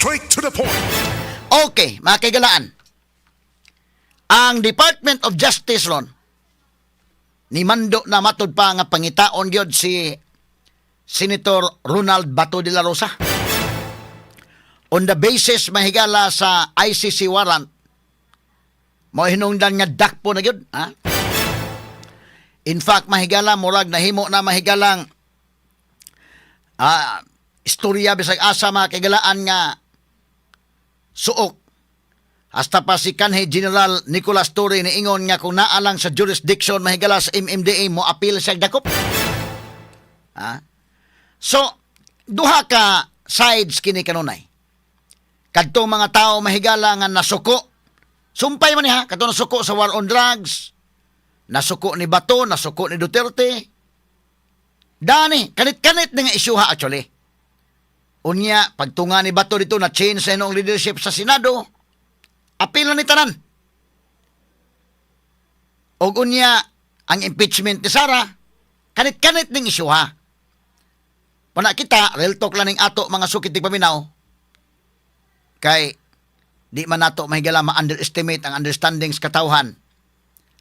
Straight to the point. Okay, mga kaigalaan. Ang Department of Justice ron, ni mando na matud pa nga pangitaon gyud si Senator Ronald Bato de la Rosa. On the basis, mahigala, sa ICC warrant, mo hinungdan nga dakpo na gyud, ha? In fact, mahigala, murag nahimo na mahigalang istorya bisag asa, mga kaigalaan, nga suok. Hasta pa si kanhi General Nicolas Torre niingon nga kung naa lang sa jurisdiction, mahigala, sa MMDA, mo appeal siya dakop. Ha? So, duha ka sides kini kanunay. Kadtong mga tao, mahigala, nga nasuko. Sumpay man niya, kadtong nasuko sa war on drugs, nasuko ni Bato, nasuko ni Duterte. Dani, kanit-kanit na nga isyuha actually. Unya, pagtunga ni Bato dito na change sa inong leadership sa Senado, apil na ni tanan. Og unya, ang impeachment ni Sara, kanit-kanit ning isyuha. Pana kita, real talk lang ning ato, mga sukit ti paminaw. Kay, di man nato mahigala ma-underestimate ang understandings katawhan.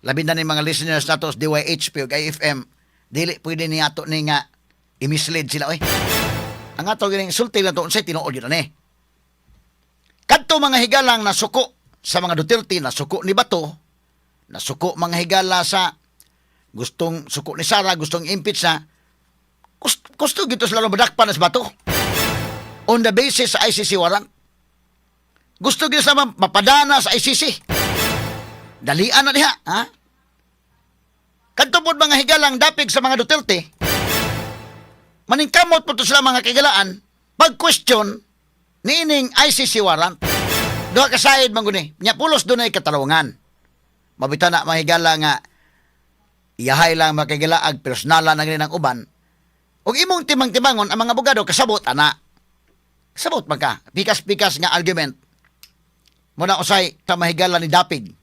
Labi na ni mga listeners nato sa DYHP ug IFM, dili pwede ni ato ni nga i-mislead sila oy. Ang ato gining sulti lang to unsay tinuod yun ani. Kadto mga higalang nasuko sa mga Duterte, nasuko ni Bato, nasuko, mga higala, sa gustong suko ni Sara, gustong impeach na, gusto, gusto gito sila madakpan sa Bato. On the basis sa ICC warrant. Gusto gito sila mapadana sa ICC. Dalian na diha, ha? Kadto pod mga higalang dapig sa mga Duterte, maningkamot po to sila, mga kaigalaan, pag-question niining ICC warrant. Duha ka side man guni. Nya pulos dunay katalungan. Mabita na, mahigala, nga iyahay lang makigalaag personalan na gani ng uban. Ug imong timang-timangon ang mga abogado kasabot ana. Kasabot man ka. Pikas-pikas nga argument. Muna usay ta mahigala ni dapig.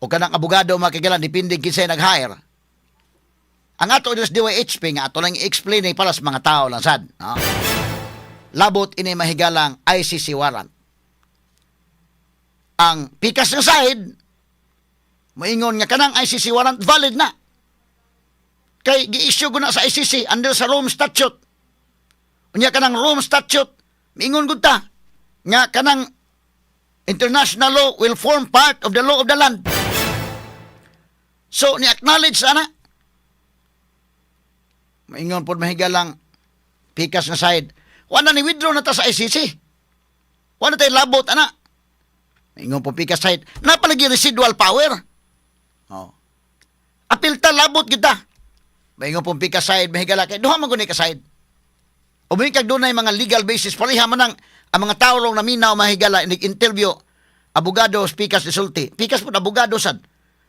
O kanang abogado, makigala, depende kinsay nag-hire. Ang ato sa DYHP nga ato lang i-explain eh, para sa mga tao lang sad. No? Labot ini, mahigalang ICC warrant. Ang pikas nga side, moingon nga kanang ICC warrant valid na. Kay gi-issue ko na sa ICC under sa Rome Statute. Unya kanang Rome Statute, miingon gud ta nga kanang international law will form part of the law of the land. So, ni-acknowledge ana. Maingon po, mahigalang pikas nga side. Wala ni withdraw na ta sa ICC. Wala tayo labot ana. Maingon po pikas side. Napalagi residual power. Oh. Apil ta, labot kita. Maingon po pikas side, mahigala, kay duha man gud ni ka side. O may kag dunay mga legal basis pareha man ang mga tao rong naminaw, mahigala, inig-interview abogado pikas ni sulti. Pikas po abogado sad.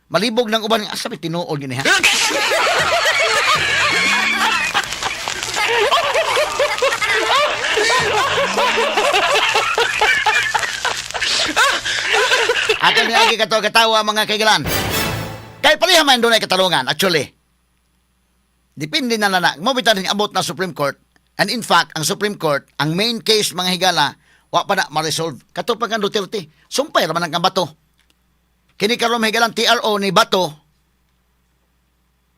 Malibog ng uban asa may tinuod gini ha. Ato ni agi kato katawa, mga kaigalan. Kay pareha man dunay katalungan actually. Depende na na. Mo bitan ning abot na Supreme Court. And in fact, ang Supreme Court, ang main case, mga higala, wa pa na ma-resolve. Kato pa kang Duterte. Sumpay ra man ang kang Bato. Kini karon, mga TRO ni Bato,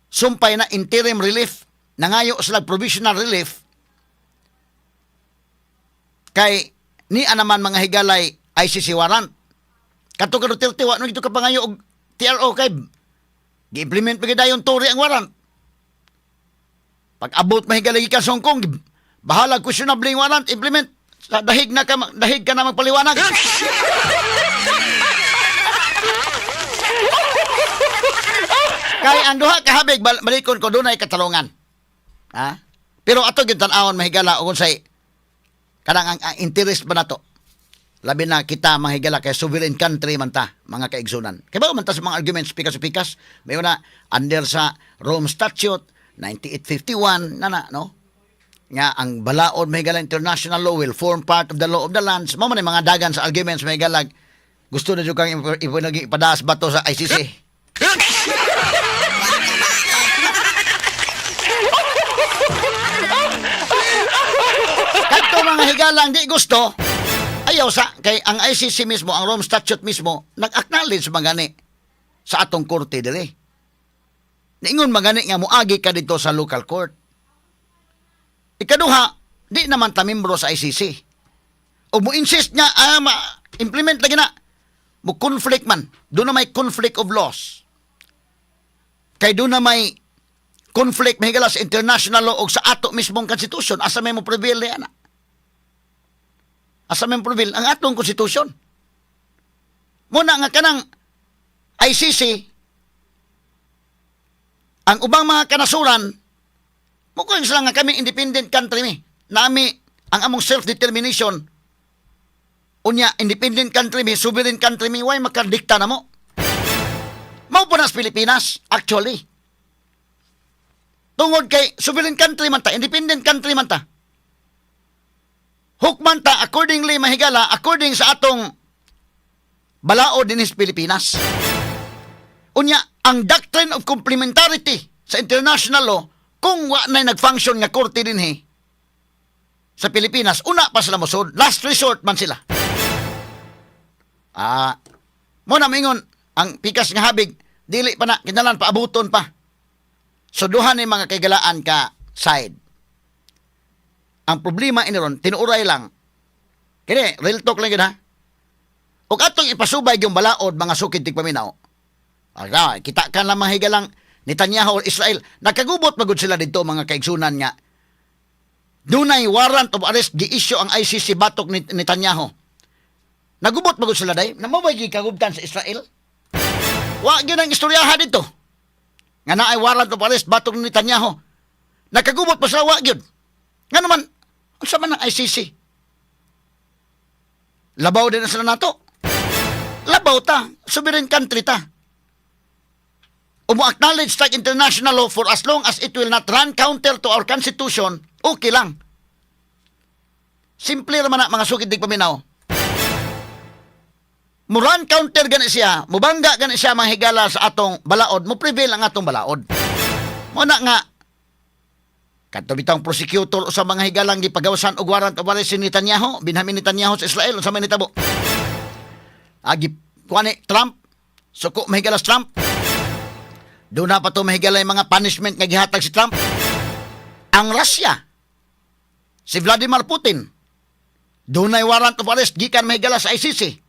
sumpay na interim relief. Nangayo sila provisional relief. Kay ni naman, mga higalay, ICC warrant. Kato ka Duterte, wa no gito ka pangayo og TRO kay gi-implement pa gid dayon Torre ang warrant. Pag abot, mahigalay, gikan sa Hong Kong, bahala questionable yung warrant, implement. Sa dahig na ka, dahig ka na magpaliwanag. Kay ang duha kahabig balikon ko, dunay katalungan. Ha? Pero ato gyud tan-awon, mahigala, ug unsay kanang ang interest ba nato. Labi na kita, mga higala, kay sovereign country man ta, mga kaigsunan. Kay ba man ta sa mga arguments pikas pikas, may una under sa Rome Statute 9851 na na no? Nga ang balaod, mahigala, international law will form part of the law of the lands. Mao man ang mga dagan sa arguments, mahigala, gusto na jud kang ipadaas Bato sa ICC. Kadto mga higalang di gusto, Ayaw sa kay ang ICC mismo, ang Rome Statute mismo, nag-acknowledge magani sa atong korte diri. Niingon magani nga muagi ka dito sa local court. Ikaduha, di naman ta membro sa ICC. O mo insist nga ma-implement lagi na mo, conflict man. Duna may conflict of laws. Kay duna may conflict, mahigala, sa international law o sa ato mismong constitution. Asa may mo prevail ana? Asa may mo prevail ang atong constitution? Muna nga kanang ICC, ang ubang mga kanasuran mo sila nga kami independent country mi. Nami ang among self-determination. Unya, independent country mi, sovereign country mi, way makadikta na mo. Mao po na sa Pilipinas, actually. Tungod kay sovereign country man ta, independent country man ta. Hukman ta accordingly, mahigala, according sa atong balaod dinhi sa Pilipinas. Unya, ang doctrine of complementarity sa international law, kung wa na nag-function nga korte dinhi sa Pilipinas, una pa sila mosud, last resort man sila. Mo na mingon, ang pikas nga habig, dili pa na, kinahanglan paabuton pa. So duha ni mga kaigalaan ka side. Ang problema ini ron, tinuuray lang. Kini, real talk lang yun ha. Ug atong ipasubay yung balaod, mga sukid tigpaminaw. Aga, kita ka lang mga higalang Netanyahu or Israel. Nakagubot magud sila dito, mga kaigsunan, nga dunay warrant of arrest gi-issue ang ICC batok ni Netanyahu. Nagubot magud sila day. Namo ba gikagubtan sa Israel? Wa gyud ang istoryaha dito nga naay warrant of arrest batok ni Netanyahu. Nakagubot pa sila, wa gyud. Nga naman, unsa man ang ICC? Labaw din na sila nato. Labaw ta, sovereign country ta. Umo acknowledge tag international law for as long as it will not run counter to our constitution, okay lang. Simple raman na, mga sukid tigpaminaw. Mo run counter gani siya, mubangga gani siya, mga higala, sa atong balaod, mo prevail ang atong balaod. Mo na nga kadto bitawng prosecutor sa mga higalang gipagawasan og warrant of arrest si Netanyahu, Benjamin Netanyahu sa Israel, unsa may nitabo? Agi kuan ni Trump, suko mahigala si Trump. Duna pa to, mahigala, yung mga punishment nga gihatag si Trump. Ang Russia, si Vladimir Putin, dunay warrant of arrest gikan, mahigala, sa ICC.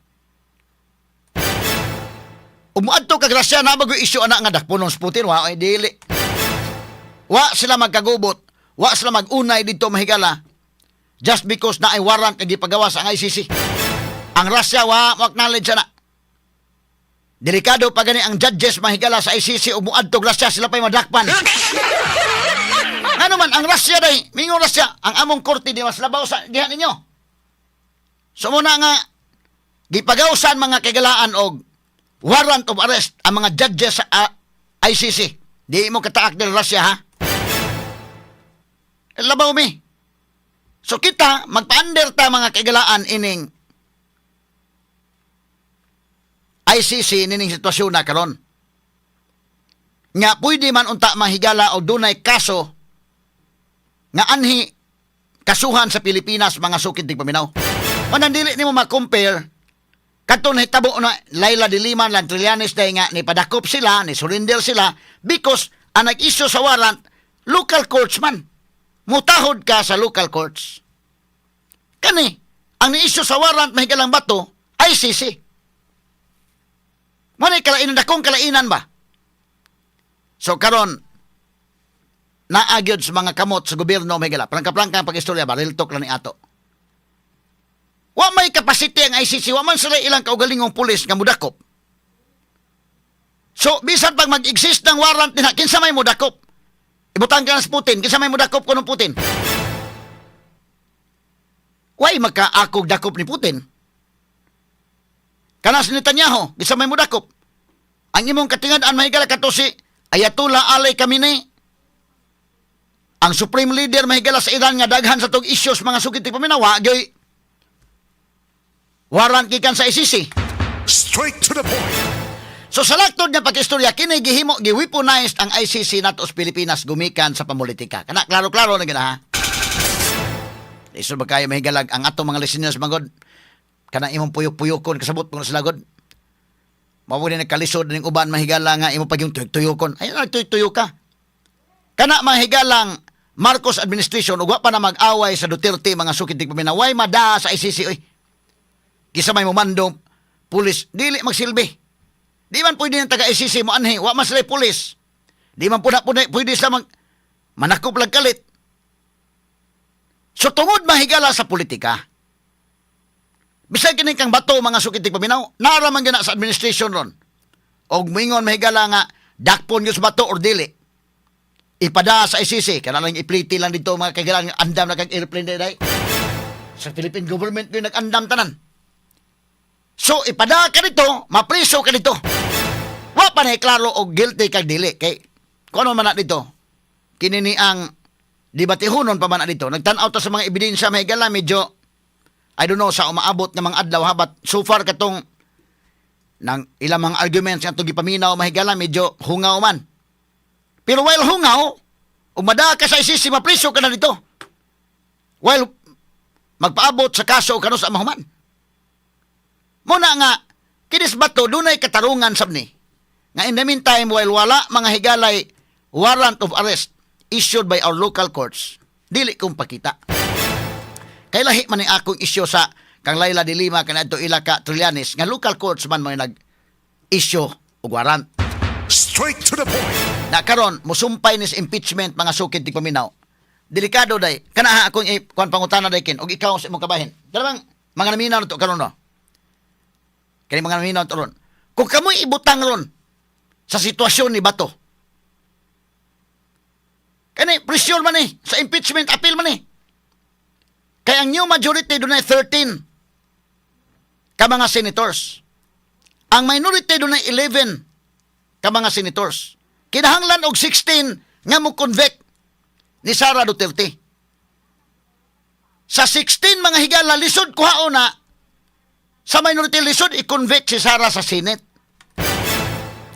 Umuadto kag Russia na bago issue ana nga dakponon si Putin, wa ay dili. Wa sila magkagubot, wa sila mag-unay dito, mahigala, just because na ay warrant nga gipagawas ang ICC. Ang Russia wa mo acknowledge ana. Delikado pa gani ang judges, mahigala, sa ICC ug muadto Russia, sila pa'y madakpan. Ano man ang Russia day, mingon Russia, ang among korte di mas labaw sa diha ninyo. So muna nga gipagawsan, mga kaigalaan, og warrant of arrest ang mga judges sa ICC. Di mo kataak del Russia ha. Eh, labaw mi. So kita magpa-under ta, mga kaigalaan, ining ICC nining sitwasyon na karon. Nga pwede man unta, mahigala, og dunay kaso nga anhi kasuhan sa Pilipinas, mga sukid tigpaminaw. Manang dili nimo ma-compare kadto nahitabo na Leila de Lima lan Trillanes day nga ni padakop sila, ni surrender sila because ang nag-issue sa warrant local courts man. Mutahod ka sa local courts. Kani, ang ni-issue sa warrant, mahigalang bato, ICC. Mo kalainan, dakong kalainan ba? So karon naagyod sa mga kamot sa gobyerno, mahigala. Prangka-prangka ang pag-istorya ba, real talk lang ni ato. Wa may capacity ang ICC, wa man sila ilang kaugalingong pulis nga mudakop. So, bisan pag mag-exist ng warrant nila, kinsa may mudakop? Ibutang ka na sa Putin, kinsa may mudakop ko ng Putin? Way magkaakog dakop ni Putin. Kana si Netanyahu, kinsa may mudakop? Ang imong katingad-an, mahigala, kato si Ayatollah Ali Khamenei, ang supreme leader, mahigala, sa Iran nga daghan sa tog issues, mga sukid tigpaminaw, gyoy warrant gikan sa ICC. Straight to the point. So sa laktod nga pag-istorya, kini gihimo, gi-weaponized ang ICC nato sa Pilipinas gumikan sa pamulitika. Kana klaro-klaro na gina ha. Isod ba kayo, mahigalag, ang atong mga listeners magod. Kana imong puyok-puyokon, kasabot mo na sa lagod. Mao ni nagkalisod ning uban, mahigala, nga imo pag yung tuyok-tuyokon. Ay, tuyok-tuyok ka. Kana, mahigalang Marcos administration ug wa pa na mag-away sa Duterte, mga sukit tigpaminaw. Way mada sa ICC, oy. Kisa may momando pulis, dili magsilbi. Di man pwede ng taga ICC mo anhi, wa man sila pulis. Di man puna pwede, pwede sila mag manakop lang kalit. So tungod, mahigala, sa politika. Bisag kini kang Bato, mga sukit tigpaminaw, nara man gana sa administration ron. Og moingon, mahigala, nga dakpon gyud sa Bato or dili. Ipada sa ICC, kana lang ipliti lang dito, mga kagalang andam na kag airplane day. Sa Philippine government gyud nag-andam tanan. So ipada ka dito, mapriso ka dito. Wa pa na klaro og guilty kag dili kay kung ano man na dito. Kini ni ang debatihonon pa man na dito. Nagtan-aw ta sa mga ebidensya, mahigala, medyo I don't know sa umaabot nga mga adlaw habat so far katong nang ilang mga arguments nga atong gipaminaw, mahigala, medyo hungaw man. Pero while hungaw, ug madaa ka sa ICC, mapriso ka na dito. While magpaabot sa kaso o kanus-a mahuman. Muna nga, kinis Bato, dunay katarungan sab ni. Nga in the meantime, while wala mga higalay warrant of arrest issued by our local courts, dili kong pakita. Kay lahi man ni akong isyu sa kang Leila de Lima kanadto ila ka Trillanes nga local courts man mo nag issue og warrant. Straight to the point. Na karon musumpay ni sa impeachment, mga sukid tigpaminaw. Delikado day. Kana ha akong kuan pangutana day kin og ikaw sa imong kabahin. Dalawang mga naminaw na to karon, no. Kani mga naminaw to ron. Kung kamoy ibutang ron sa sitwasyon ni Bato. Kani pressure man ni sa impeachment appeal man ni. Kay ang new majority dunay 13 ka mga senators. Ang minority dunay 11 ka mga senators. Kinahanglan og 16 nga mo convict ni Sara Duterte. Sa 16, mga higala, lisod kuhaon na sa minority, lisod i-convict si Sara sa Senate.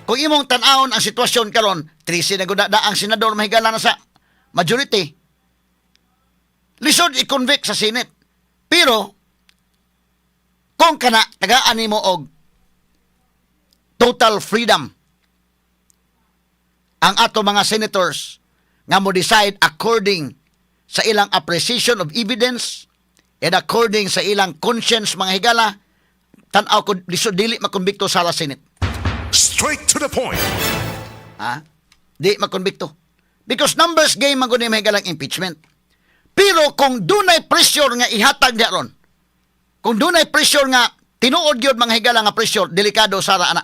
Kung imong tan-awon ang sitwasyon karon, 13 na gud na ang senador, mahigala, na sa majority. Lisod i-convict sa Senate. Pero kung kana tagaan nimo og total freedom ang ato mga senators nga mo decide according sa ilang appreciation of evidence and according sa ilang conscience, mga higala, tan-aw ko lisod dili makonbikto sa Senate. Straight to the point. Ha? Di makonbikto. Because numbers game man gud ni, mga higalang impeachment. Pero kung dunay pressure nga ihatag diha ron, kung dunay pressure nga tinuod gyud, mga higala, nga pressure, delikado Sara ana.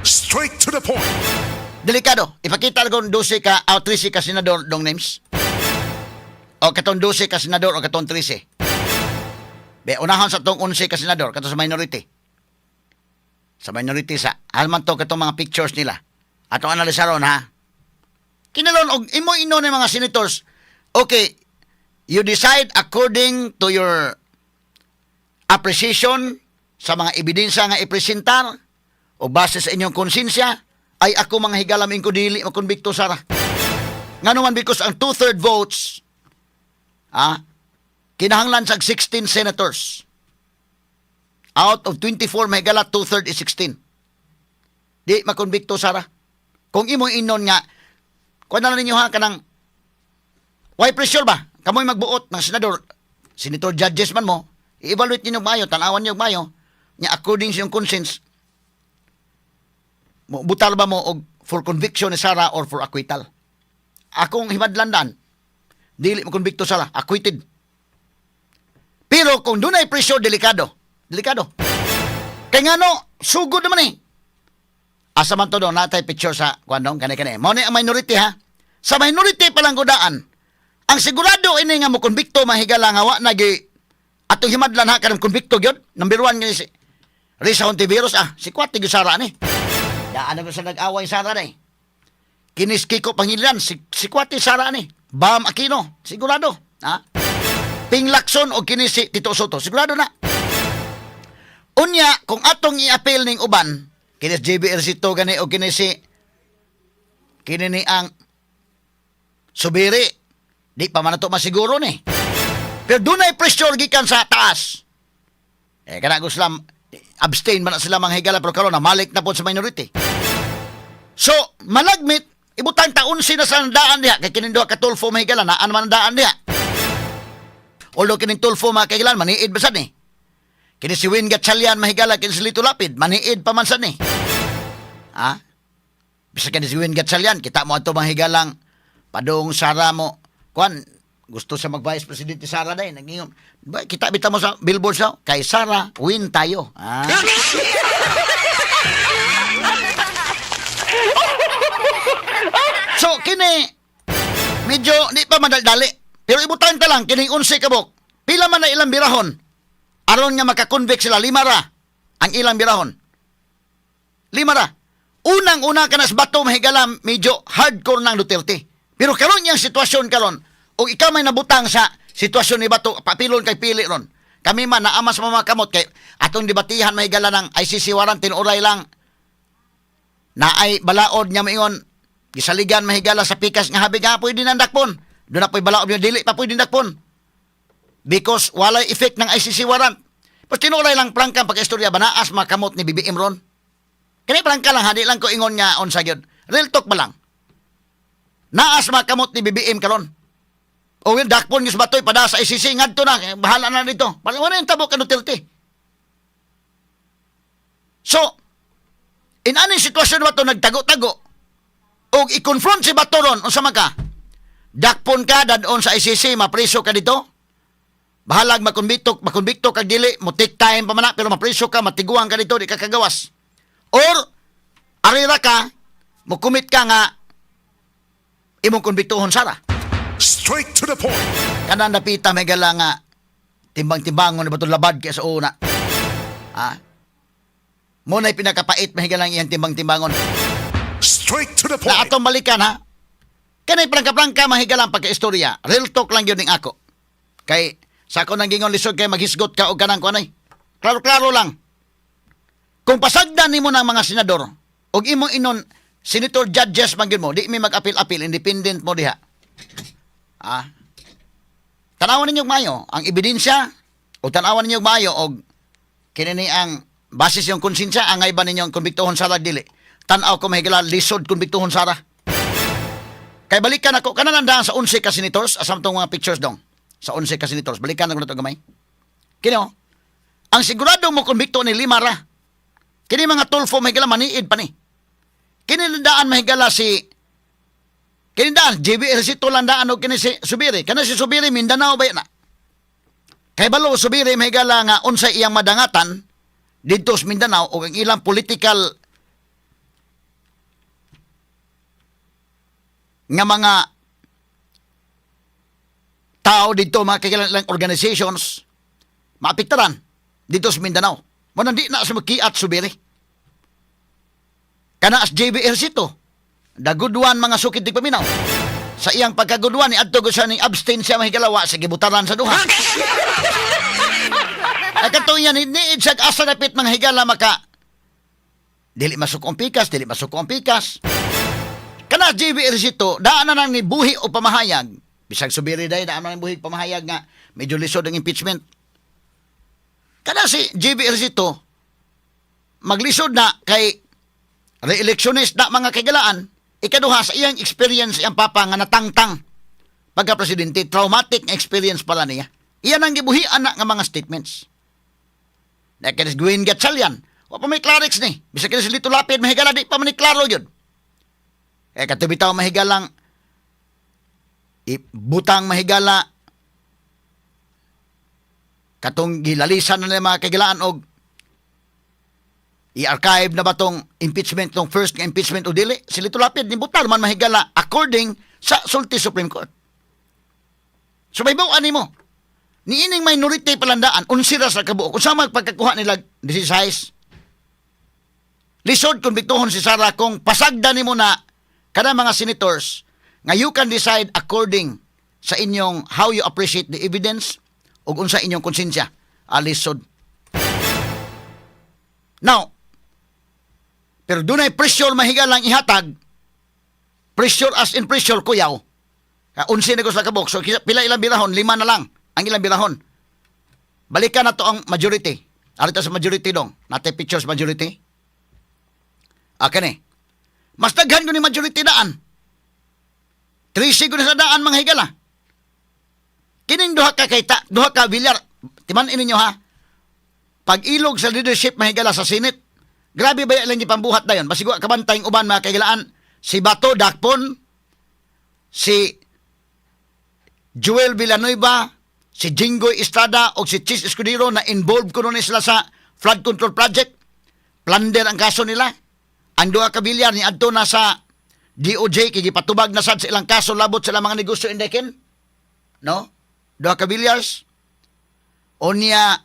Straight to the point. Delikado. Ipakita lang kung 12 ka, o 13 ka senador dong names. O katong 12 ka senador o katong 13. Be, unahon sa tong 11 ka senador, kato sa minority. Sa minority sa, alman to katong mga pictures nila. Atong analisaron ha. Kinalon og imo ino ni mga senators, okay, you decide according to your appreciation sa mga ebidensya nga ipresentar o base sa inyong konsensya, ay ako, mga higala, ko dili makonbikto Sara. Ngano man, because ang two-third votes, kinahanglan sa 16 senators. Out of 24, mahigala, two-third is 16. Di makonbikto Sara. Kung imo inon nga, kuha na lang ninyo ha, kanang, why pressure ba? Kamoy magbuot ng senador, senator judges man mo, i-evaluate ninyo mayo, tanawan ninyo mayo, nya according sa iyong conscience, mo butal ba mo og for conviction ni Sara or for acquittal? Akong himadlandan, dili mo konbikto Sara, acquitted. Pero kung dunay pressure, delikado. Delikado. Kay ngano, sugod naman eh. Asa man to do, natay picture sa kuan dong, kani kani. Mao ni ang minority ha. Sa minority pa lang gudaan, ang sigurado ini nga mo konbikto, mahigala, nga wa nagi atong himadlan ha, kanang konbikto gyud. Number 1 nga si Risa Hontiveros, si Kwati gyud Sara ni. Daan na sa nag-away Sara ni. Kinis Kiko Pangilinan, si Kwati Sara ni. Bam Aquino, sigurado. Ha? Ping Lacson o kini si Tito Sotto, sigurado na. Unya, kung atong i-appeal ning uban, kini si JB Ercito gani o kini si kini ni ang Zubiri, di pa man nato masiguro ni. Pero dunay pressure gikan sa taas. Eh, kana gusto sila, abstain man na sila, mga higala, pero karon namalik na po sa minority. So, malagmit, ibutang taon sina sa daan diha, kay kining duha ka Tulfo, mga higala, naan man ang daan diha. Although kining Tulfo, mga kahigalan, maniid ba sad ni? Kini si Win Gatchalian, mahigala, kini si Lito Lapid, maniid pa man sad ni. Ha? Bisa kini si Win Gatchalian, kita mo ato, mga higalang, padung Sara mo, kuan, gusto sa mag-vice president ni Sara dahil, nag-ingon, ba, kita bita mo sa billboard siya, "Kay Sara, win tayo." Ah. So, kini, medyo di pa madaldali. Pero ibutan ta lang, kining 11 kabok. Pila man na ilang birahon aron nga makakonvict sila? Lima ra ang ilang birahon. Lima ra. Unang-una ka na sa Bato, mahigala, medyo hardcore ng Duterte. Pero karon niyang sitwasyon karon, o ikaw may nabutang sa sitwasyon ni Bato, papilon kay pili ron. Kami man naama sa mga kamot kay atong debatihan, mahigala, ng ICC warrant, tinuray lang na ay balaod niya maingon gisaligan, mahigala, sa pikas nga habi nga pwede nang dakpon. Doon na po'y balaod niya dili pa pwede dakpon because walay effect ng ICC warrant. Pero tinuray lang, prangka pagka-istorya ba, naas makamot ni BBM ron. Kini prangka lang, hadi lang ko ingon nga on sa gyud. Real talk ba lang. Naas makamot ni BBM karon. O yun, dakpon yung batoy, pada sa ICC, ngadto na, eh, bahala na dito. Wala na yung tabo ka Duterte. So, in aning sitwasyon ba ito nagtago-tago, o i-confront si Bato ron, unsa man ka? Dakpon ka, dadon sa ICC, mapriso ka dito? Bahalag makonbikto, makonbikto kag dili, mo take time pa man na, pero mapriso ka, matiguang ka dito, di ka kagawas. Or, arira ka, mo commit ka nga, imong konbiktuhon Sara. Straight to the point. Kanang napita may gala nga, timbang-timbangon na ba itong labad kaya sa una? Ha? Mo na'y pinakapait, mahigalang, iyang timbang-timbangon. Straight to the Na point. atong balikan ha. Kanay prangka-prangka, mahigalang, pagka-istorya. Real talk lang yun ning ako. Kay sa ako nang gingon, lisod kay maghisgot ka og kanang kuanay. Klaro-klaro lang. Kung pasagdan nimo ng mga senador og imong inon senator judges man gyud mo, di mi mag-apil-apil, independent mo diha. Ah. Tanawan ninyo maayo ang ebidensya o tanawan ninyo maayo og kini ni ang basis yung konsensya, angay ba ninyo ang konbiktuhon Sara, dili? Tan-aw ko, mahigala, lisod konbiktuhon Sara. Kay balikan ako kana lang sa 11 ka senators, asam tong mga pictures dong. Sa 11 ka senators, balikan ako na to gamay. Kini oh, ang sigurado mo konbikto ni lima ra. Kini mga Tulfo, mahigala, maniid pa ni. Kini daan, mahigala, si kini daan JB Ejercito lang daan og kini si Zubiri. Kana si Zubiri, Mindanao ba na? Kay balo Zubiri, mahigala, nga unsay iyang madangatan didto sa Mindanao o ang ilang political nga mga tao dito, mga kakilang organizations, maapektaran dito sa Mindanao. Mo nang di na sa makiat Zubiri. Kana as JB Ejercito, the good one, mga sukid di paminaw. Sa iyang pagka-good one, ni adto siya ning abstain siya, mahigalawa sa gibutaran sa duha. Ay kato niya ni niid siya asa dapit, mga higala, maka dili masuko ang pikas, dili masuko ang pikas. Kana JB Ejercito, daan na nang ni buhi o pamahayag. Bisag Zubiri day, daan na nang buhi pamahayag nga medyo lisod ang impeachment. Kana si JB Ejercito, maglisod na kay re-electionist na, mga kaigalaan. Ikaduha, sa iyang experience, iyang papa nga natangtang pagka-presidente, traumatic nga experience pala niya. Iyan ang gibuhian na nga mga statements. Na kinis Gwen Gatchalian, wa pa may clarix ni. Bisag kinis Lito Lapid, mahigala, di pa man ni klaro yun. Eh, katubitaw, mahigalang, ibutang, mahigala, katong gilalisan na nila, mga kagilaan, og i-archive na ba tong impeachment, tong first nga impeachment o dili. Si Lito Lapid nibutar man, mahigala, according sa sulti Supreme Court. So may ani mo niining minority palandaan, 11 ra sa kabuok, kung sa magpagkakuha nila 16, lisod kung bituhon si Sara kung pasagdan nimo na kada mga senators nga you can decide according sa inyong how you appreciate the evidence ug unsa inyong konsensya. Alisod. Now, pero dunay pressure, mahigalang, ihatag. Pressure as in pressure, kuyaw. 11 na ko sa kabok. So, pila ilang birahon? Lima na lang ang ilang birahon. Balikan na to ang majority. Arita sa majority dong. Nate pictures majority. Ah, kani. Mas daghan ko ni majority daan. 13 ko na sa daan, mga higala. Kining duha ka kayta, duha ka Villar. Timan ninyo ha. Pag-ilog sa leadership, mahigala, sa Senate. Grabe ba ilang gipambuhat dayon? Basigo kabantay uban, mga kahigalaan. Si Bato dakpon, si Joel Villanueva, si Jinggoy Estrada o si Chiz Escudero na involved kuno ni sila sa flood control project. Plunder ang kaso nila. Ang duha ka Villar ni adto na sa DOJ kay gipatubag na sad sa ilang kaso labot sa ilang mga negosyo indekin. No? Duha ka Villars. Unya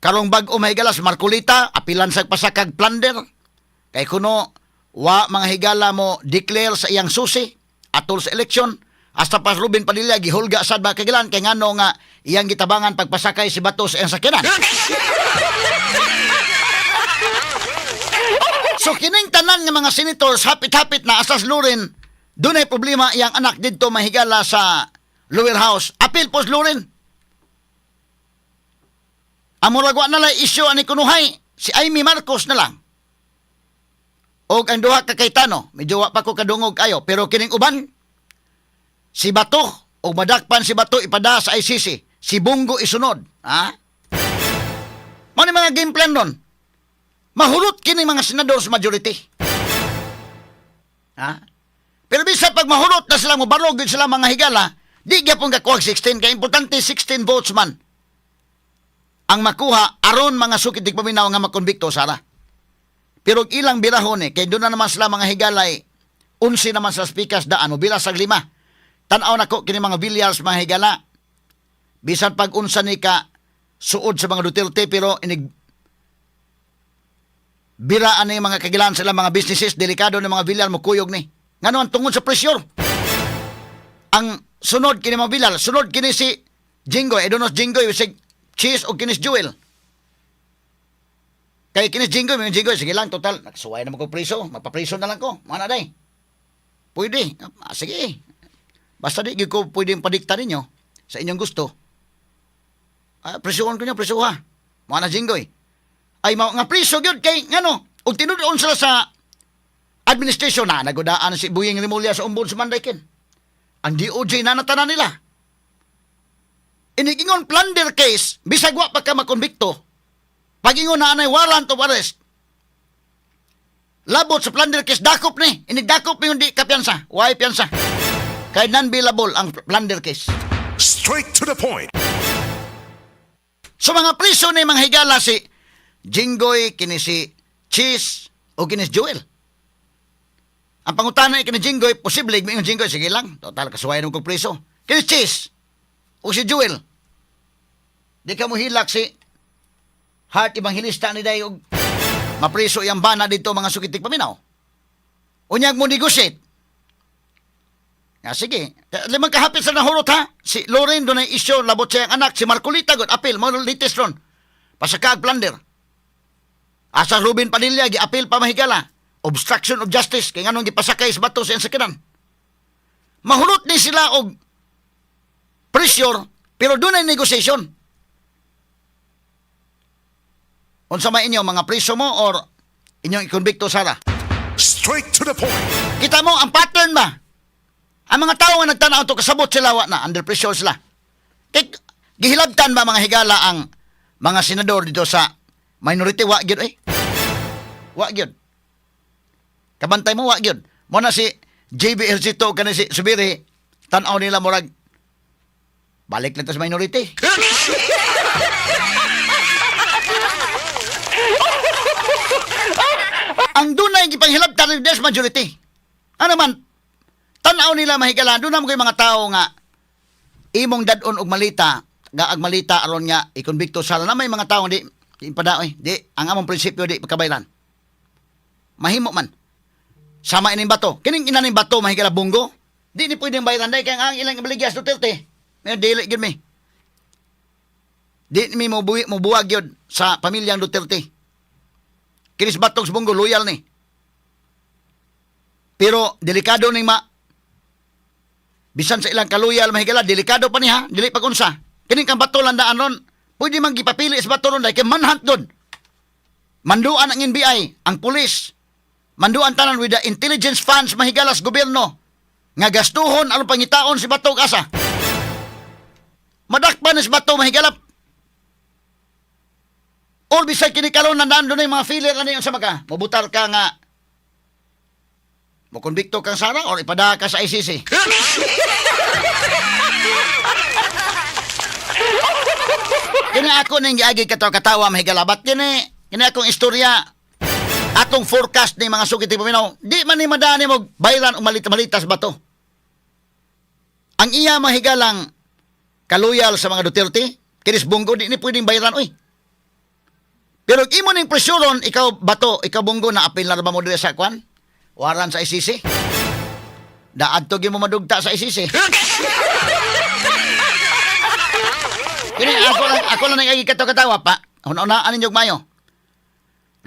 karong bag-o, mahigala, si Marcoleta apilan sa pasakag plunder kay kuno wa, mga higala, mo declare sa iyang susi atol sa eleksyon. Hasta pa Ruben Padilla gihulga sad ba kagilan kay ngano nga iyang gitabangan pagpasakay si Bato sa iyang sakyanan. So kining tanan nga mga senators hapit-hapit na asas Loren, dunay problema iyang anak didto, mahigala, sa lower house. Apil pos Loren. Ang murag wa na lang isyu ani kunuhay si Imee Marcos na lang. Og ang duha ka Cayetano, medyo wa pa ko kadungog ayo, pero kining uban, si Bato og madakpan si Bato, ipada sa ICC, si Bong Go isunod, ha? Mao ni mga game plan nun. Mahurot kini mga senador sa majority. Ha? Pero bisa pag mahurot na sila, mobarog gyud sila, mga higala, di gyapon kakuha 16 kay importante 16 votes man ang makuha aron, mga sukit paminaw, nga makonbikto Sara. Pero og ilang birahon eh, kay doon na naman sila, mga higalay, 11 naman sa speakers daan, o bila sa lima. Tanaw nako kini mga Villars, mga higala. Bisan pag unsa ni ka suod sa mga Duterte, pero inig biraan ni mga kagilan sila mga businesses, delikado ni mga Villar, mukuyog ni. Ngano ang tungod sa pressure. Ang sunod kini mga Villar, sunod kini si Jinggoy, I don't know si Jinggoy, si Chiz o kini si Joel. Kay kini si Jinggoy, may Jinggoy, sige lang, total, nakasuway naman ko priso, magpapriso na lang ko, mga na day. Pwede, ah, sige. Basta di gyud ko pwedeng padikta ninyo sa inyong gusto. Ah, prisuon ko niyo, prisuha. Mga na Jinggoy. Ay, mao nga priso gyud kay ngano, ug tinud-on sila sa administration na nagudaan si Buying Remulla sa Ombudsman Daikin. Ang DOJ na natanan nila. Inigingon plunder case, bisag wa pa ka makonbikto. Pagingon na anay warrant of arrest. Labot sa plunder case, dakop ni. Inigdakop ni di ka piyansa. Why piyansa? Kay non-bailable ang plunder case. Straight to the point. So mga priso ni mga higala si Jinggoy, kini si Chiz, o kini si Joel. Ang pangutana kini Jinggoy, posible, may Jinggoy, sige lang, total, kasuwayan ko priso. Kini si Chiz, o si Joel, di ka mo hilak si Heart Evangelista ni day og mapriso iyang bana dito, mga sukitik paminaw. Unyag mo negotiate. Ya, sige. Limang kahapit sa nahurot ha. Si Loren doon ay isyo, labot siya ang anak. Si Marcolita, god, apil, mo latest ron. Pasakaag plunder. Asa Ruben Padilla, gi-apil pa, mahigala. Obstruction of justice, kay nganong gipasakay sa Bato sa iyang sakyanan. Mahurot ni sila og pressure, pero doon ay negotiation. Unsa may inyo, mga priso mo or inyong ikonbikto Sara? Straight to the point. Kita mo, ang pattern ba? Ang mga tao nga nagtanaw to kasabot sila wa na, under pressure sila. Kay, gihilabtan ba, mga higala, ang mga senador dito sa minority? Wa gyud eh. Wa gyud. Kabantay mo, wa gyud. Mo na si JB Ejercito kani si Zubiri, tan-aw nila murag balik na to sa minority. Ang dunay gipanghilabtan ng majority. Ano man, tan-aw nila, mahigala, doon naman mga tao nga imong dadon og malita, nga ag malita aron nga ikonbikto sala na may mga tao nga di di pada oy, di ang among prinsipyo di pagkabaylan. Mahimo man. Sama ining Bato. Kining ina ning Bato, mahigala, Bong Go. Di ni pwedeng bayaran dahil kay ang ilang ibaligya sa Duterte. May dili gyud mi. Di mi mo buwi mo buwag gyud sa pamilyang Duterte. Kinis Batog sa Bong Go loyal ni. Pero delikado ning ma bisan sa ilang kaluyal, mahigala, delikado pa niya, dili pa kunsa. Kining kang Bato lang daan ron, Pwede man gipapili sa Bato ron kay manhunt doon. Manduan ang NBI, ang pulis. Manduan tanan with the intelligence funds, mahigalas, gobyerno. Nga gastuhon aron pangitaon si Bato og asa. Madakpan ni si Bato, mahigala. Or bisag kini karon nandaan doon mga feeler na niyon sa maka. Mabutar ka nga mo konbikto kang Sara or ipada ka sa ICC. Kini ako ning giagi katawa katawa, mahigala, bat kini kini akong istorya, atong forecast ni mga sukit paminaw, di man ni madani mo bayran o malit malitas Bato. Ang iya, mahigalang, kaluyal sa mga Duterte, kinis Bong Go, di ni pwedeng bayran oy. Pero imo ning presyuron, ikaw Bato, ikaw Bong Go, na apil na ba mo diri sa kwan? Waran sa ICC. Daadto gyud mo madugta sa ICC. Kini ako lang nang kato katawa pa. Una-unaan ninyo mayo.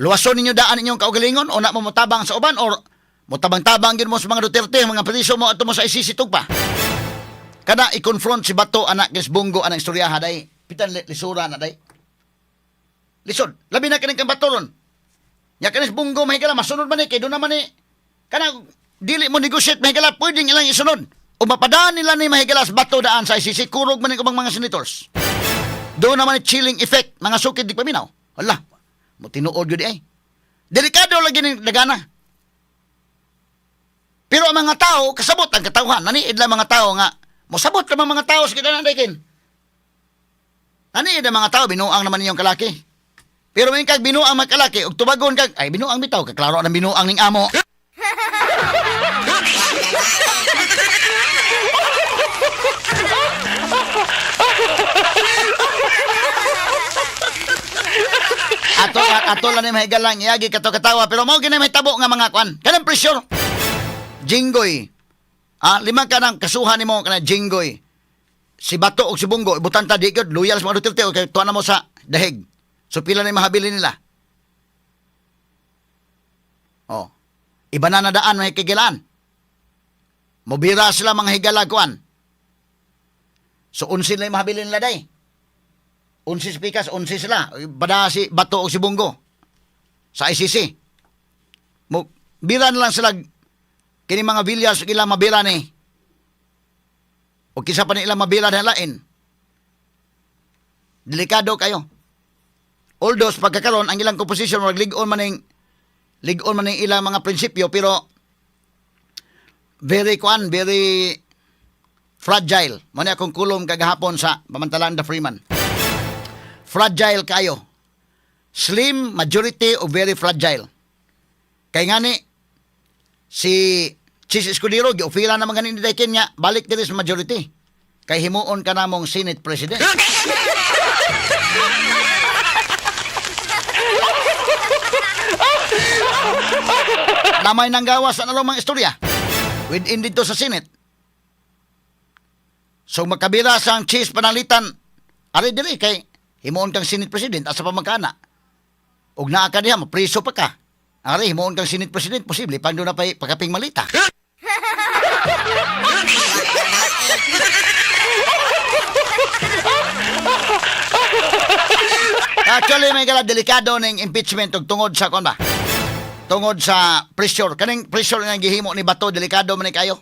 Luwason ninyo daan inyong kaugalingon o na mo motabang sa uban or motabang-tabang gyud mo sa mga Duterte, mga priso mo ato mo sa ICC tugpa. Kada i-confront si Bato anak kis Bong Go anang istoryaha day. Pitan lisura na day. Lisod. Labi na kining kang Bato ron. Nya kanis Bong Go, mahigala, masunod man ni kay doon naman ni kana dili mo negotiate, mahigala, pwedeng ilang isunod. O mapadaan nila ni, mahigala, sa Bato daan sa ICC, kurog man ni ubang mga senators. Doon naman ni chilling effect, mga sukid di paminaw. Hala, mo tinuod yun ay. Delikado lagi ni dagana. Pero ang mga tao, kasabot ang katawhan. Naniid lang mga tao nga, mosabot naman mga tao sa kita daykin. Naniid ang mga tao, binuang naman ninyong kalaki. Pero may kag binuang magkalaki, ug tubagon kag, ay binuang bitaw, kaklaro ng binuang ning amo. Ato ato lang ni mahigalang iagi kato katawa, pero mao gini may tabo nga mga kwan. Kanang pressure. Jinggoy. Ah, lima ka nang kasuhan nimo kana Jinggoy. Si Bato og si Bong Go ibutan ta di gyud loyal sa mga Duterte okay tuwa na mo sa dahig. So pila na yung mahabilin nila? Oh. Iba na nadaan may kigilaan. Mobira sila mga higala kuan. So 11 na yung mahabilin nila day. 11 speakers, 11 sila. Bada si Bato o si Bong Go sa ICC. Mo bira na lang sila kini mga villas ilang mabira ni. O kisa pa ni ilang mabira na lain. Delikado kayo. Although pagkakaroon ang ilang composition murag lig-on man ning ilang mga prinsipyo, pero very kuan, very fragile. Mo ni akong kulom kagahapon sa pamantalan The Freeman. Fragile kayo. Slim majority o very fragile. Kay ngani si Chiz Escudero giofira naman ganin ni Daikin nga balik diri sa majority. Kay himuon ka namong Senate President. Namay nang gawas sa nalumang istorya within dito sa Senate. So makabira sang Chiz panalitan ari diri kay himuon kang Senate President, asa pa magkana. Og naa ka diha mapriso pa ka. Ari himuon kang Senate President, posible pang doon na pa pagkaping malita. Actually, may gala delikado ning impeachment og tungod sa kon ba? Tungod sa pressure. Kaning pressure nga gihimo ni Bato, delikado man ni kayo.